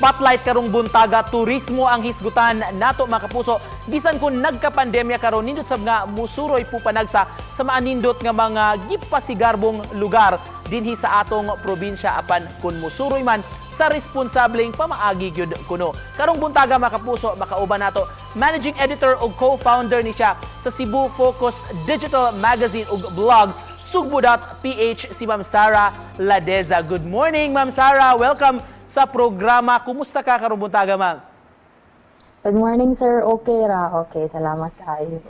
Spotlight karong buntaga, turismo ang hisgutan nato, mga kapuso. Bisan kung nagkapandemya karon, nindot sab nga musuroy po panagsa sa maanindot nga mga gipasigarbong lugar dinhi sa atong probinsya, apan kung musuroy man sa responsableng pamaagi gyud kuno. Karong buntaga, mga kapuso, makauban nato managing editor ug co-founder ni siya sa Cebu Focus Digital Magazine ug blog sugbu.ph, si Ma'am Sarah Ladeza. Good morning, Ma'am Sarah. Welcome sa programa. Kumusta ka karong buntaga, ma'am? Good morning, sir. Okay ra. Okay, salamat kaayo.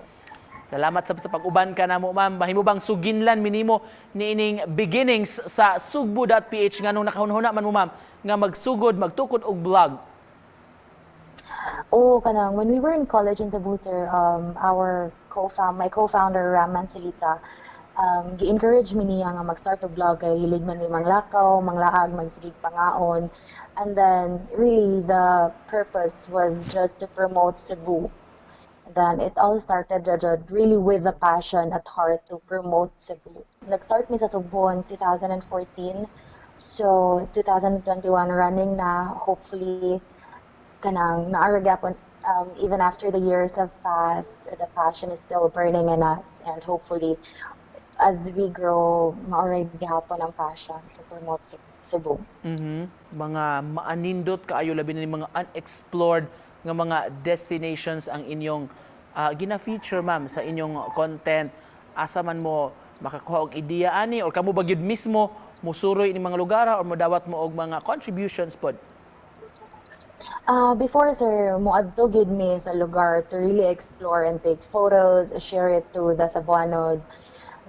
Salamat sa pag-uban ka namo, ma'am. Mahimo bang suginlan minimo niining beginnings sa sugbu.ph, nganong nakahunhuna man mo, ma'am, nga magsugod magtukod og blog? Oh, kanang when we were in college in Cebu, sir, our co-found my co-founder Ram Mansalita, gi-encourage mi niya nga mag-start og blog kay hilig man mi manglakaw, manglaag, magsigig pangaon. And then really the purpose was just to promote Cebu. And then it all started jud really with the passion at heart to promote Cebu. Nag-start mi sa Cebu in 2014. So 2021 running na, hopefully kanang naa ra gyapon, even after the years have passed, the passion is still burning in us, and hopefully as we grow, mao ra gihapon ang passion to promote Cebu. Mga maanindot kaayo, labi na ni mga unexplored nga mga destinations ang inyong gina-feature, ma'am, sa inyong content. Asa man mo makakuha og ideya ani, or kamo ba gyud mismo musuroy ini mga lugar, or modawat mo og mga contributions pod? Before, sir, moadto gyud mi sa lugar to really explore and take photos, share it to the Cebuanos.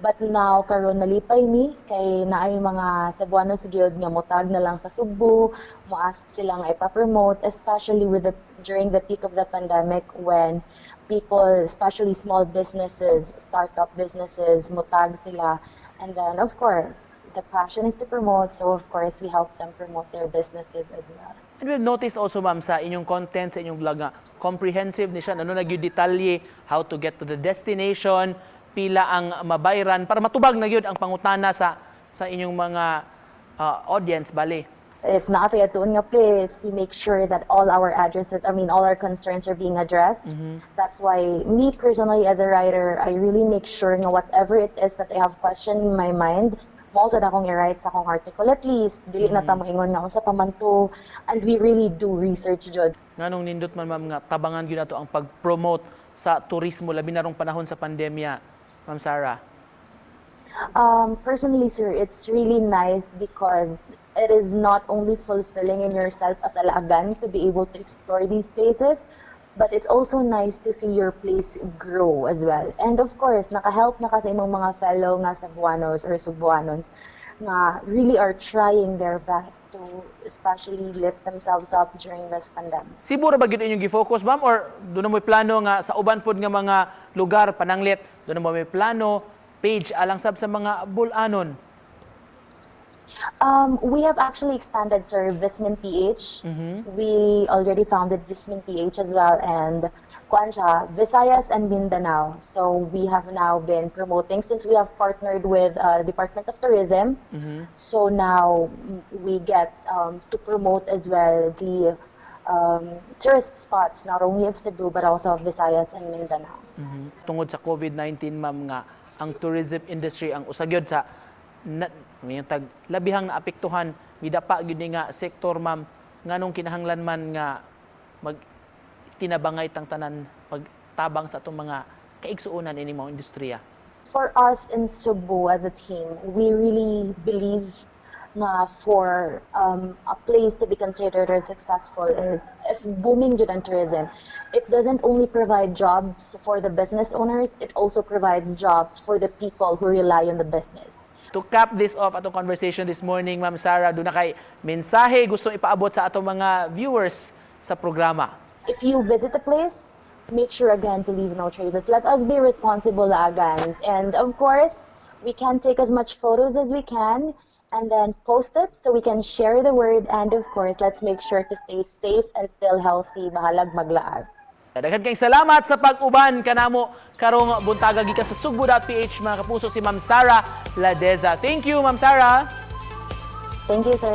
But now karon nalipay mi kay naay mga Cebuanos gyud nga motag na lang sa Sugbo, mo-ask sila nga ipa-promote, especially with the during the peak of the pandemic when people, especially small businesses, startup businesses, motag sila. And then of course, the passion is to promote, so of course we help them promote their businesses as well. And we've noticed also, ma'am, sa inyong content, sa inyong vlog nga, comprehensive ni siya. Ano na gyud detalye, how to get to the destination, pila ang mabayran, para matubag na gyud ang pangutana sa inyong mga audience, bali. If naa tay adtuon nga place, we make sure that all our addresses, I mean, all our concerns are being addressed. That's why me personally as a writer, I really make sure nga whatever it is that I have question in my mind, mao sad akong i-write sa akong article. At least, dili na ta moingon nga unsa pa man to. And we really do research jud. Nganong nindot man, ma'am, nga tabangan gyud nato ang pag-promote sa turismo labi na rong panahon sa pandemya, Ma'am Sarah? Personally, sir, it's really nice because it is not only fulfilling in yourself as a Laagan to be able to explore these places, but it's also nice to see your place grow as well. And of course, naka-help na ka sa imong mga fellow nga Cebuanos or Sugbuanons nga really are trying their best to especially lift themselves up during this pandemic. Cebu ra ba gyud inyong gi-focus, ma'am, or duna mo'y plano nga sa uban pod nga mga lugar, pananglit duna mo may plano page alang sab sa mga Bol-anon? We have actually expanded, sir, Vismin PH. We already founded Vismin PH as well, and kuan siya, Visayas and Mindanao. So we have now been promoting since we have partnered with Department of Tourism. So now we get to promote as well the tourist spots, not only of Cebu but also of Visayas and Mindanao. Tungod sa COVID-19, ma'am, nga ang tourism industry ang usa gyud sa na, ngayon tag labihang naapektuhan, midapa gyud ni nga sektor, ma'am, nganong kinahanglan man nga mag tinabangay tang tanan pagtabang sa atong mga kaigsuonan ini mga industriya? For us in Sugbo as a team, we really believe na for a place to be considered as successful is if booming jud ang tourism. It doesn't only provide jobs for the business owners, it also provides jobs for the people who rely on the business. To cap this off atong conversation this morning, Ma'am Sarah, duna kay mensahe gustong ipaabot sa atong mga viewers sa programa? If you visit the place, make sure again to leave no traces. Let us be responsible Laagans. And of course, we can take as much photos as we can and then post it so we can share the word. And of course, let's make sure to stay safe and still healthy. Bahalag maglaag. Daghan kay salamat sa pag-uban kanamo karong buntaga gikan sa sugbu.ph, mga kapuso, si Ma'am Sarah Ladeza. Thank you, Ma'am Sarah. Thank you, sir.